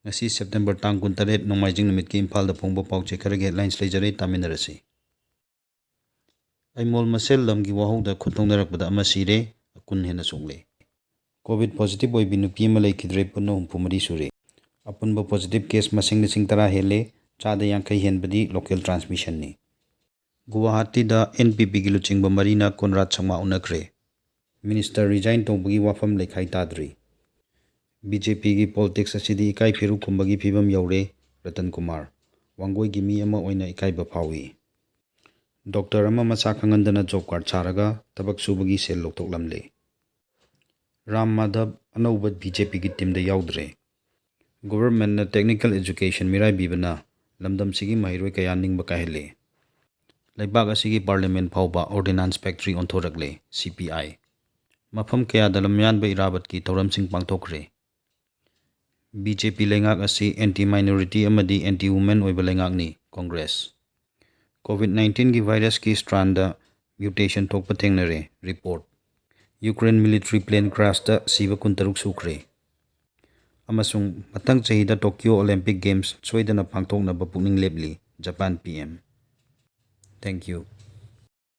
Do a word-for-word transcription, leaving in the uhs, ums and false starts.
ꯉꯁꯤ September ꯇꯥꯡ ꯀꯨꯟꯇꯔꯦꯠ, ꯅꯣꯡꯃꯥꯏꯖꯤꯡ ꯅꯨꯃꯤꯠꯀꯤ ꯏꯝꯐꯥꯜꯗ ꯐꯣꯡꯕ ꯄꯥꯎ ꯆꯦ ꯈꯔꯒꯤ headlines ꯂꯩꯖꯔꯦ, ꯇꯥꯃꯤꯟꯅꯔꯁꯤ꯫ ꯑꯩꯃꯣꯜ ꯃꯁꯦꯜ ꯂꯝꯒꯤ ꯋꯥꯍꯧꯗ ꯈꯨꯠ ꯊꯧꯅꯔꯛꯄꯗ ꯑꯃ ꯁꯤꯔꯦ, ꯀꯨꯟ ꯍꯦꯟꯅ ꯁꯣꯛꯂꯦ꯫ COVID positive ꯑꯣꯏꯕꯤ ꯅꯨꯄꯤ ꯑꯃ ꯂꯩꯈꯤꯗ꯭ꯔꯦ, ꯄꯨꯟꯅ ꯍꯨꯝꯐꯨ ꯃꯔꯤ ꯁꯨꯔꯦ꯫ ꯑꯄꯨꯟꯕ positive case ꯃꯁꯤꯡ ꯂꯤꯁꯤꯡ ꯇꯔꯥ ꯍꯦꯜꯂꯦ, ꯆꯥꯗ ꯌꯥꯡꯈꯩ ꯍꯦꯟꯕꯗꯤ local transmissionꯅꯤ꯫ ꯒꯨꯋꯥꯍꯥꯇꯤꯗ NPPꯒꯤ ꯂꯨꯆꯤꯡꯕ ꯃꯔꯤꯅ ꯀꯣꯟꯔꯥꯗ ꯁꯪꯃꯥ ꯎꯅꯈ꯭ꯔꯦ꯫ Minister resign ꯇꯧꯕꯒꯤ ꯋꯥꯐꯝ ꯂꯩꯈꯥꯏ ꯇꯥꯗ꯭ꯔꯤ꯫ BJPꯒꯤ politics ꯑꯁꯤꯗꯤ ꯏꯀꯥꯏ ꯐꯤꯔꯨꯛ ꯈꯨꯝꯕꯒꯤ ꯐꯤꯕꯝ ꯌꯧꯔꯦ, ꯔꯇꯟ ꯀꯨꯃꯥꯔ꯫ ꯋꯥꯡꯒꯣꯏꯒꯤ ꯃꯤ ꯑꯃ ꯑꯣꯏꯅ ꯏꯀꯥꯏꯕ ꯐꯥꯎꯏ꯫ Doctor ꯑꯃ ꯃꯁꯥ ꯈꯪꯍꯟꯗꯅ job card ꯁꯥꯔꯒ ꯊꯕꯛ ꯁꯨꯕꯒꯤ ꯁꯦꯜ ꯂꯧꯊꯣꯛꯂꯝꯂꯦ꯫ ꯔꯥꯝ ꯃꯥꯙꯕ ꯑꯅꯧꯕ BJPꯒꯤ teamꯗ ꯌꯥꯎꯗ꯭ꯔꯦ꯫ Governmentꯅ technical education ꯃꯤꯔꯥꯏꯕꯤꯕꯅ ꯂꯝꯗꯝꯁꯤꯒꯤ ꯃꯍꯩꯔꯣꯏ ꯀꯌꯥ ꯅꯤꯡꯕ ꯀꯥꯏꯍꯜꯂꯦ꯫ ꯂꯩꯕꯥꯛ ꯑꯁꯤꯒꯤ parliament ꯐꯥꯎꯕ ordnance factory ꯑꯣꯟꯊꯣꯔꯛꯂꯦ, CPI꯫ ꯃꯐꯝ ꯀꯌꯥꯗ ꯂꯝꯌꯥꯟꯕ ꯏꯔꯥꯕꯠꯀꯤ ꯊꯧꯔꯝꯁꯤꯡ ꯄꯥꯡꯊꯣꯛꯈ꯭ꯔꯦ꯫ BJP ꯂꯩꯉꯥꯛ ꯑꯁꯤ anti minority ꯑꯃꯗꯤ anti women ꯑꯣꯏꯕ ꯂꯩꯉꯥꯛꯅꯤ, Congress꯫ COVID nineteenꯒꯤ virusꯀꯤ strandꯗ mutation ꯊꯣꯛꯄ ꯊꯦꯡꯅꯔꯦ, report꯫ Ukraine military plane crashꯇ ꯁꯤꯕ ꯀꯨꯟꯇꯔꯨꯛ ꯁꯨꯈ꯭ꯔꯦ꯫ ꯑꯃꯁꯨꯡ ꯃꯊꯪ ꯆꯍꯤꯗ Tokyo Olympic Games ꯁꯣꯏꯗꯅ ꯄꯥꯡꯊꯣꯛꯅꯕ ꯄꯨꯛꯅꯤꯡ ꯂꯦꯞꯂꯤ, Japan PM꯫ Thank you꯫